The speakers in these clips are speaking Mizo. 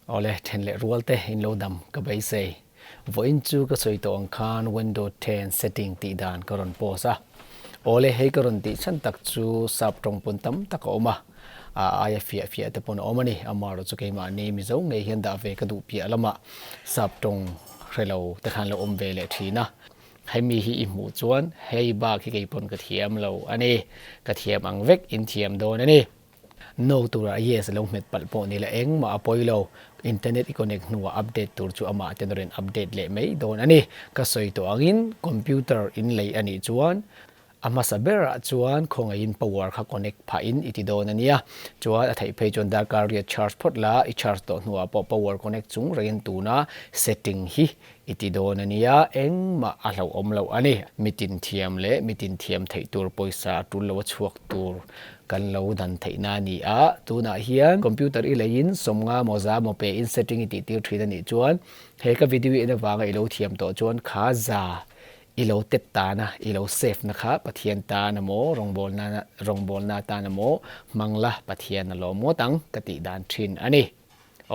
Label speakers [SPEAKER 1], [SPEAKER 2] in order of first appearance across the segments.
[SPEAKER 1] Awle, then leh rual te in lo dam ka beisei. Vawiin chu ka sawi tawh ang khan window 10 setting tih dan ka rawn post a. Awle, hei ka rawn tih chhan tak chu sap tawng pawn tam tak a awm a, a aia fiah fiah te pawn a awm a ni. Amaherawhchu keimahni Mizo ngei hian dah ve ka duh piah lamah sap tawng hre lo te khan lo awm ve leh thin a. Hemi hi i hmuh chuan hei bak hi kei pawn ka thiam lo a ni. Ka thiam ang vek in thiam dawn a ni. No turah yes lo hmet palh pawh ni la engmah a pawi lo. Internet i connect hnuah update tur chu amah ten a rawn update leh mai dawn a ni. Ka sawi tawh angin computer in lei a nih chuan a hmasa berah chuan khawngaihin power kha connect phahin i ti dawn a nia. Chuan a theih phei chuan darkar riat charge phawt la, i charge tawh hnuah pawh power connect chung rengin tuna setting hi i ti dawn a nia, engmah a hlauhawm loh a ni. Mitin thiam leh mitin thiam theih tur pawisa a tul lo a chhuak tur kan lo dan theihna a ni a. Tunah hian computer i leiin sawmnga maw za maw pe in setting i tih tir thin a nih chuan he ka video i en avanga i lo thiam tawh chuan kha za i lo tet tana i lo save na kha Pathian tan emaw rawngbawlna rawngbawlna atan emaw hmang la Pathian a lawm ngawt ang ka tih dan thin a ni.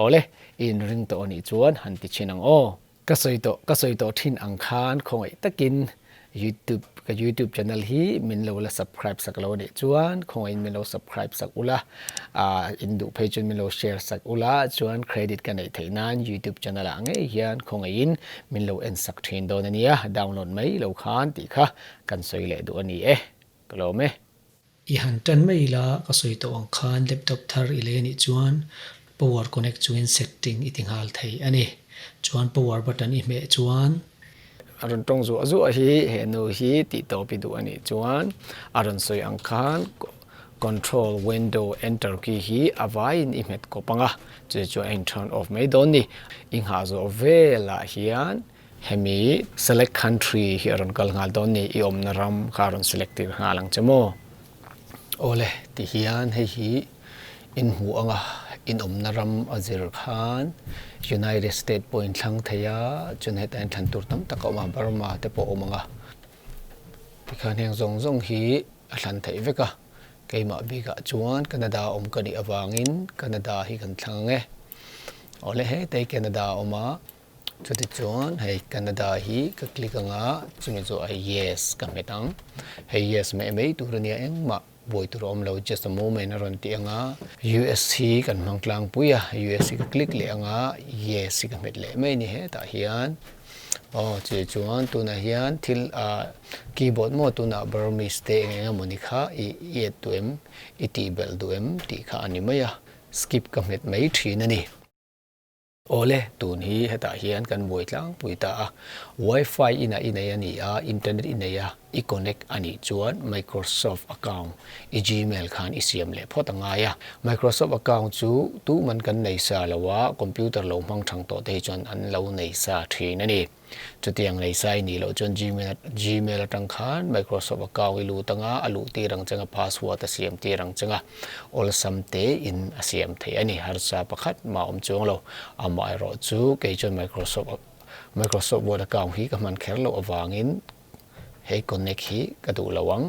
[SPEAKER 1] Awle, i inring tawh anih chuan han ti chhin ang aw. Ka sawi tawh, ka sawi tawh thin ang khan khawngaih takin YouTube, ka YouTube channel hi min lo la subscribe sak lo anih chuan khawngaihin min lo subscribe sak ula, ah in duh phei chuan min lo share sak ula chuan credit ka neih theih nan YouTube channel ah ngei hian khawngaihin min lo en sak thin dawn ania, download mai lo khan tih kha kan sawi leh duh ani e, ka lawm e.
[SPEAKER 2] I han tan mai ila ka sawi tawh ang khan laptop thar i lei anih chuan power connect chungin setting i ti nghal thei a ni. Chuan power button i hmeh chuan.
[SPEAKER 1] A rawn tawng zuah zuah hi he nu hi tih tawp i duh anih chuan a rawn sawi ang khan control window enter key hi a vaiin i hmet kawp ang a, chu chuan a in turn off mai dawn ni. I nghah zawh velah hian Hemi select country hi a rawn kal nghal dawn ni, i awmna ram kha a rawn select tir nghal ang che maw? Awle, ti hian hei hi in hmuh anga in awmna ram a zir khan United State pawh in thlang thei a, chuan hetah hian thlan tur tam tak a awm a, Burma te pawh a awm ang a, tikhan heng zawng zawng hi a thlan theih vek a, keimah bikah chuan Canada awm ka nih avangin Canada hi kan thlang ang e. Awle, hetei Canada a awm a. Chutichuan hei Canada hi ka click anga chumi chu a yes ka hmet ang. Hei yes mai mai tur ania engmah buai tur a awm lo just a moment a rawn ti anga US hi kan hmang tlangpui a US hi ka click leh anga yes hi ka hmet leh mai a ni hetah hian. Aw chutichuan tunah hian thil ah keyboard maw tunah Burmese te eng eng emawni kha i add duh em i tih belh duh em tih kha a ni mai a skip ka hmet mai thin a ni. Awle, tun hi hetah hian kan buai tlangpui ta a. Wi-Fi inah i nei a ni a, internet i nei a, i connect a nih chuan Microsoft account i Gmail khan i siam leh phawt a ngai a. Microsoft account chu tuman kan nei sa lo a, computer lo hmang thang tawh te hi chuan an lo nei sa thin a ni. Chutiang lei sai nih loh chuan Gmail Gmail atang khan Microsoft account i lut anga a luh tir ang changa password a siam tir ang changa awlsam te in a siam theih a ni. Harsa pakhat mah awm chuang lo. Amaherawh chu kei chuan Microsoft Microsoft Word account hi ka hman kher loh avangin hei connect hi ka duh lo ang.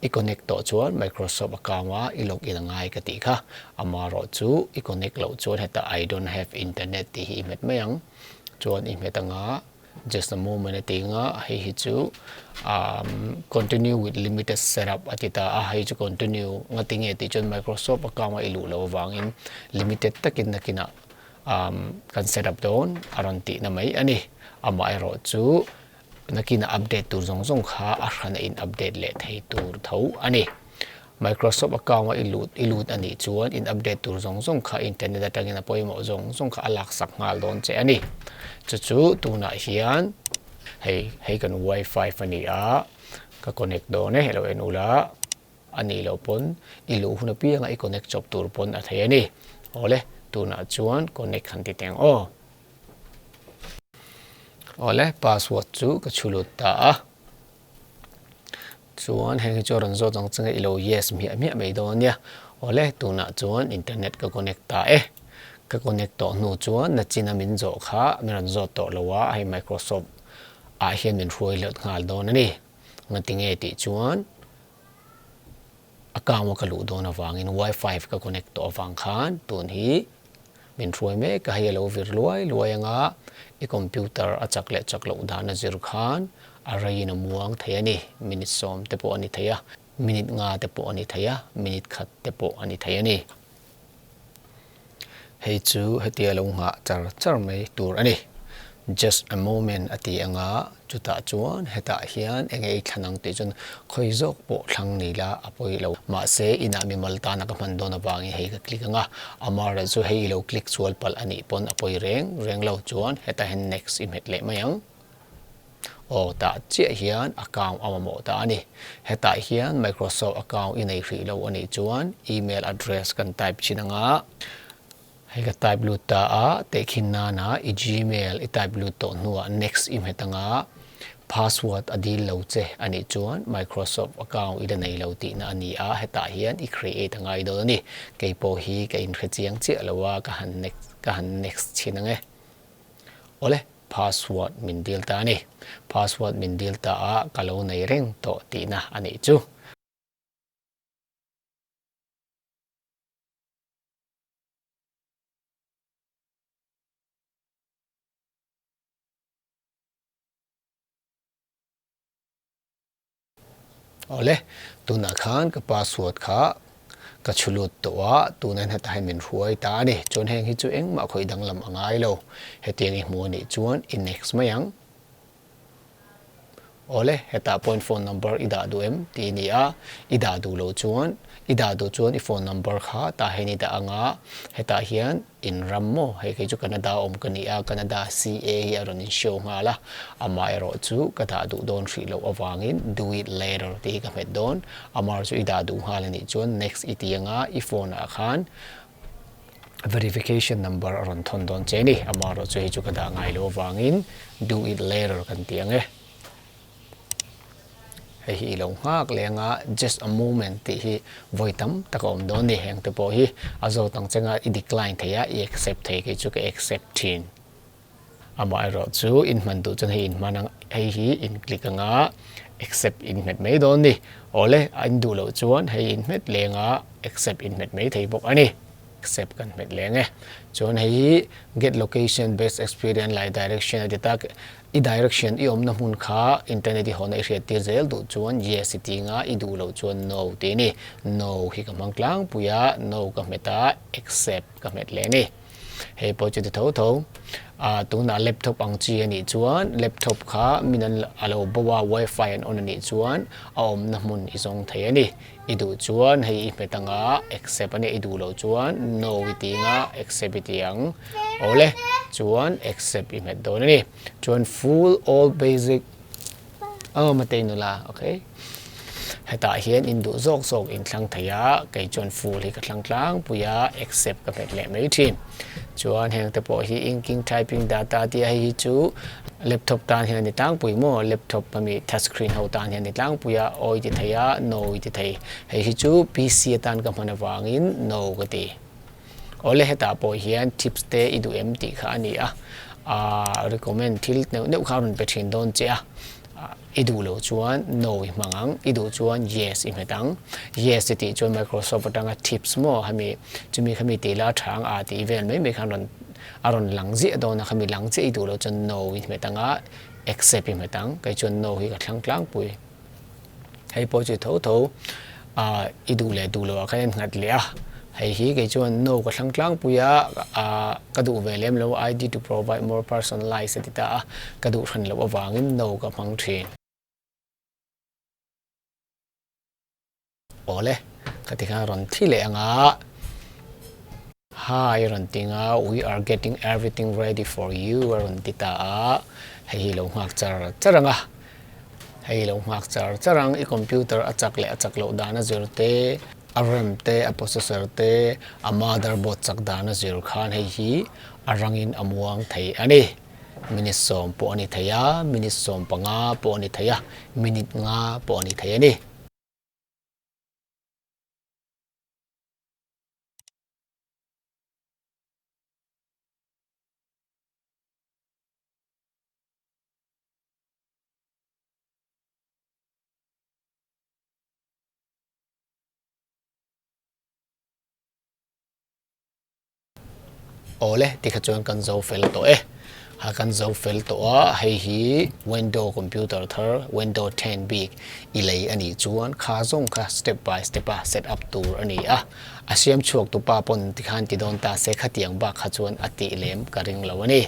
[SPEAKER 1] I connect tawh chuan Microsoft account a i log in a ngai ka tih kha. Amaherawh chu i connect loh chuan hetah I don't have internet tih hi i hmet mai ang. Chuan i hmet anga just a moment a ti anga hei hi chu continue with limited setup a ti ta a, hei chu continue nga ti nge tih chuan Microsoft account a i luh loh avangin limited takin nakinah kan setup dawn a rawn tihna mai a ni. Amaherawh chu Nakin a update tur zawng zawng kha a hran a in update leh thei tur tho a ni. Microsoft account a i lut i lut a nih chuan in update tur zawng zawng kha internet atangin a pawimawh zawng zawng kha a laksak nghal dawn che a ni. Chu chu tunah hian hei hei kan wifi a ni a, ka connect dawn e, lo en ula a nih loh pawn i luh hun apianga i connect chawp tur pawn a thei a ni. Awle, tunah chuan connect han ti teng aw. Awle, password chu ka chhu lut ta a. Chuan heng hi chu a rawn zawt ang changa i lo yes hmiah hmiah mai dawn ania. Awle, tunah chuan internet ka connect ta e. Ka connect tawh hnu chuan nachina min zawh kha min rawn zawt tawh lo a, hei Microsoft ah hian min hruai let nghal dawn a ni. Ngatinge tih chuan account a ka luh dawn avangin wifi ka connect tawh avang khan tun hi. Min hruai mek a, hei a lo vir luai luai anga i computer a chak leh chak loh dan a zir khan a reiin a muang thei a ni. Minute sawm te pawh a ni thei a, minute nga te pawh a ni thei a, minute khat te pawh a ni thei a ni. Hei chu hetia lo nghah char char mai tur a ni. Just a moment a ti anga chutah chuan hetah hian enge i thlan ang tih chuan khawi zawk pawh thlang ni la a pawi lo. Mahse inah mimal tana ka hman dawn avangin hei ka click anga amaherawhchu chu hei i lo click sual palh a nih pawn a pawi reng reng lo chuan hetah hian next i hmet leh mai ang. Aw tah chiah hian account a mamawh ta a ni. Hetah hian Microsoft account i nei hrih lo a nih chuan email address kan type chin anga hei ka type lut ta a, tehkhin nana i gmail i type lut tawh hnuah next i hmet anga password a dil lo che a nih chuan Microsoft account i la nei lo tihna a ni a, hetah hian i create a ngai dawn a ni. Keipawh hi ka inhre chiang chiah lo a, ka han next ka han next chhin ang e. Awle. Password min dil ta a ni. Password min dil ta a, ka lo nei reng tawh tihna a nih chu. Awle, tunah khan ka password kha ka chhu lut tawh a, tuna hnatah hian min hruai ta a ni. Chuan heng hi chu engmah khawih danglam a ngai lo. Hetiang i hmu a nih chuan i next mai ang. Awle, hetah pawhin phone number i dah duh em tih i ni a, i dah duh loh chuan, i dah duh chuan i phone number kha tah hian i dah ang a, hetah hian In ram maw? Hei kei chu Canada awm ka ni a, Canada CA hi a rawn in show nghal a, amaherawh chu ka dah duh dawn hrih loh avangin do it later tih hi ka hmet dawn, amar chu i dah duh nghal a nih chuan next i ti anga i phone ah khan verification number a rawn thawn dawn che a ni, amaherawh chu hei chu ka dah ngai loh avangin do it later kan ti ang e. Hei hi i lo nghak leh anga just a moment tih hi vawi tam tak a awm dawn ni. Heng te pawh hi a zawt ang chenga i decline thei a, i accept thei kei chu ka accept thin. Amaherawh chu in hman duh chuan hei in hman ang hei hi in click anga accept in hmet mai dawn ni. Awle a in duh loh chuan hei in hmet leng a accept in hmet mai thei bawk a ni. Accept kan hmet leng e. Chuan hei hi get location based experience like direction a ti tak. I direction i awmna hmun kha internet i hawnna i hriat tir zel duh chuan yes i ti nga, i duh loh chuan no tih a ni. No hi ka hmang tlangpui a, no ka hmet a, accept ka hmet leh a ni. Hei pawh chu ti tho tho. Ah tunah laptop ang chi a nih chuan laptop kha min an a lo bo a, wifi an on a nih chuan a awmna hmun i zawng thei a ni. I duh chuan hei i hmet anga accept a nia, i duh loh chuan no i ti anga accept i ti ang. Awle, chuan accept i hmet dawn a ni. Chuan full all basic aw matei nula okay. Hetah hian in duh zawk zawk in thlang thei a, kei chuan full hi ka thlang tlangpui a, accept ka hmet leh mai thin. Chuan heng te pawh hi inking typing data tia hei hi chu laptop tan hian a ni tlangpui maw, laptop ami touch screen ho tan hian a ni tlangpui a, aw i ti thei a, no i ti thei. Hei hi chu PC atan ka hman avangin no ka ti. Awle hetah pawh hian tips te i duh em tih kha a ni a, aah recommend thil neuh neuh kha a rawn pe thin dawn che a, i duh loh chuan no i hmang ang, i duh chuan yes i hmet ang. Yes i tih chuan Microsoft atanga tips maw hemi chumi khami tih la tha ang a tih vel mai mai khan rawn a rawn lang ziah dawn a, khami lang chiah i duh loh chuan no i hmet ang a, accept i hmet ang, kei chuan no hi ka thlang tlangpui. Hei pawh chu tho tho ah i duh leh duh loh ah khan a nghat leh a, hei hi kei chuan no ka thlang tlangpui a, ah ka duh ve lem lo ID to provide more personalized a ti ta a, ka duh hran loh avangin no ka hmang thin. Awle, ka ti khan rawn thi leh ang a. Hi a rawn ti nga, we are getting everything ready for you a rawn ti ta a, hei hi lo nghak char char ang a, hei lo nghak char char ang, i computer a chak leh a chak loh dan a zir te, a ram te, a processor te, a motherboard chak dan a zir khan hei hi a rangin a muang thei a ni. Minute sawm pawh a ni thei a, minute 15 pawh a ni thei a, minute nga pawh a ni thei a ni. Awle, tikha chuan kan zo fel tawh e. Ha kan zo fel tawh a, hei hi Window computer thar Window 10 bik i lei a nih chuan kha zawng kha step by step a set up tur a ni a. A siam chhuak tu pa pawn tikhan ti dawn ta se khatiang bak kha chuan a tih lem ka ring lo a ni.